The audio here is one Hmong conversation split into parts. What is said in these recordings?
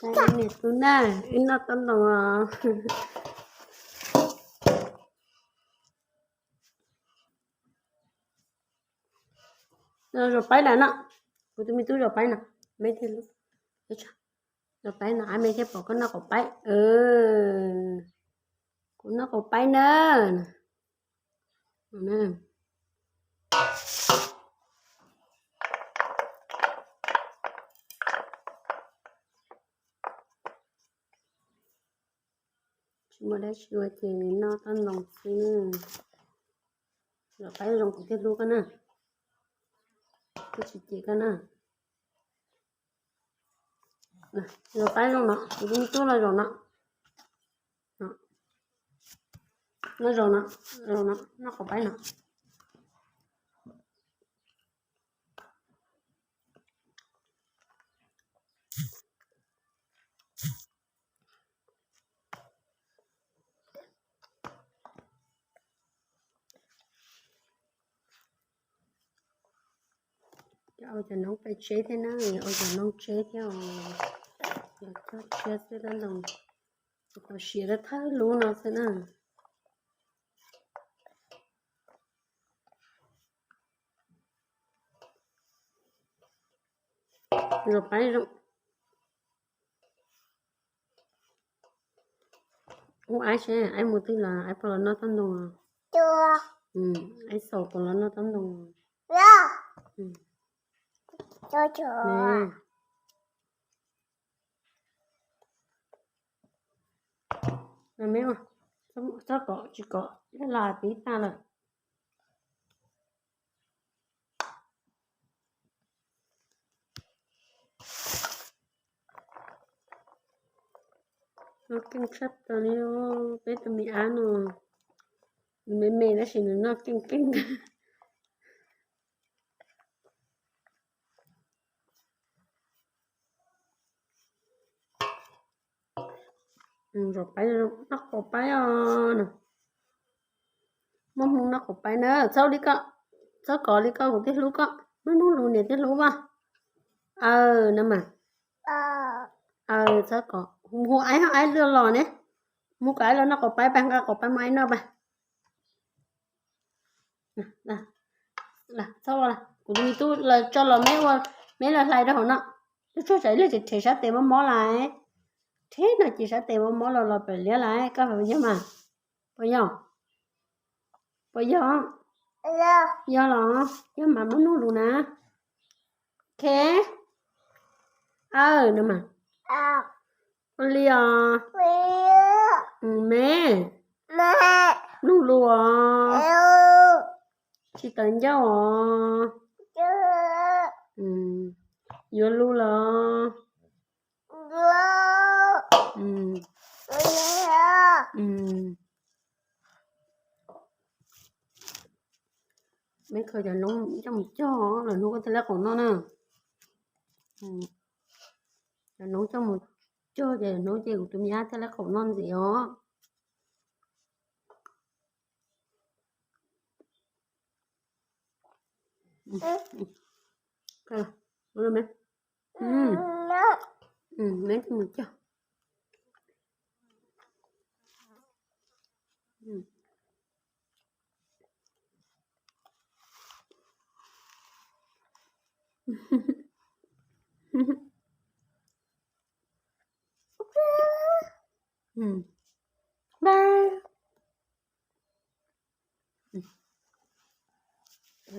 Niam tub na, wb noj toj ntoo os. Zov paib na no, kuv tus me tub zov paib no, me thiaj, zov paib no, me thiaj pom koj noj qaum paib. Kuv noj qaum paib na. Tsis muaj dab tsi ua ces noj toj ntoo xwb. Zov paib zoo kuv thiaj hlub koj na. Kuv tsis cem koj na. Zov paib zoo no, kuv tus me tub los zov no. Noj zoo no, zoo no, noj qaum paib no. Ua cov noob pem tsheb thiab na, ua cov noob tsheb thiab os. Cog tshiab xwb tab ntoo, qhov siav thawj lub no xwb na. Zov paib zoo. Ub, aib seb aib mus twg los, aib puas los noj toj ntoo? Aib xaus puas los noj toj ntoo? Me, txhob kom, tsis kom ib los pib tag lawm. Noj keej tshaj plaws li peb tus me ab no. Nws me me tab sis nws noj keej keej. Zov paib, noj qaum paib os. Muaj hmoo noj qaum paib na, txhob li koj, txhob kov li koj kuv thiaj hlub koj, muaj hmoo lus niam thiaj hlub vaj. Aw, no mas. Aw, txhob kov, hu aib, aib los ne, mus kom aib los noj qaum paib, pab nqa qaum paib mus aib noj pab. Txhob, kuv tus me tub los tso los, meb los hlais rau hauv no. Lub tshuaj tsam ib leeg tseem rhev sab tes mob mob lawm. Rhev no ces sab tes mob mob los los pem liab lawm, koj puas yog mas? Puas yog? Puas yog? Yog los, yog mas muab nug lus na. Khe, aw, no mas. Ua li os. Me, nug lus os. Tsis tawv ncauj os. Yuav lus los. Meb khaws cov noob coj mus cog, lwm hnub koj thiaj li qaum noj na. Cov noob coj mus cog ces lwm hnub ces kuv tus me ab thiaj li qaum noj ntxiv os. Meb mus cog.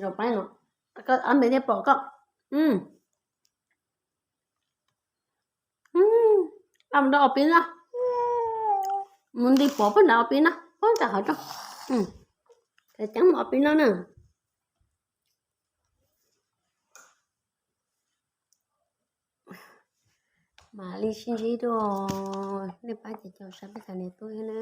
Zov paib no, ab me thiaj pom koj. Ab mus nrog ob peb no, mus nti pov pab nrad ob peb no, pab nrad qhov rooj. Ceeb mus ob peb no na. Mam li sib ntsib dua, nej pab ces caum saib peb cov niam tub thiab na.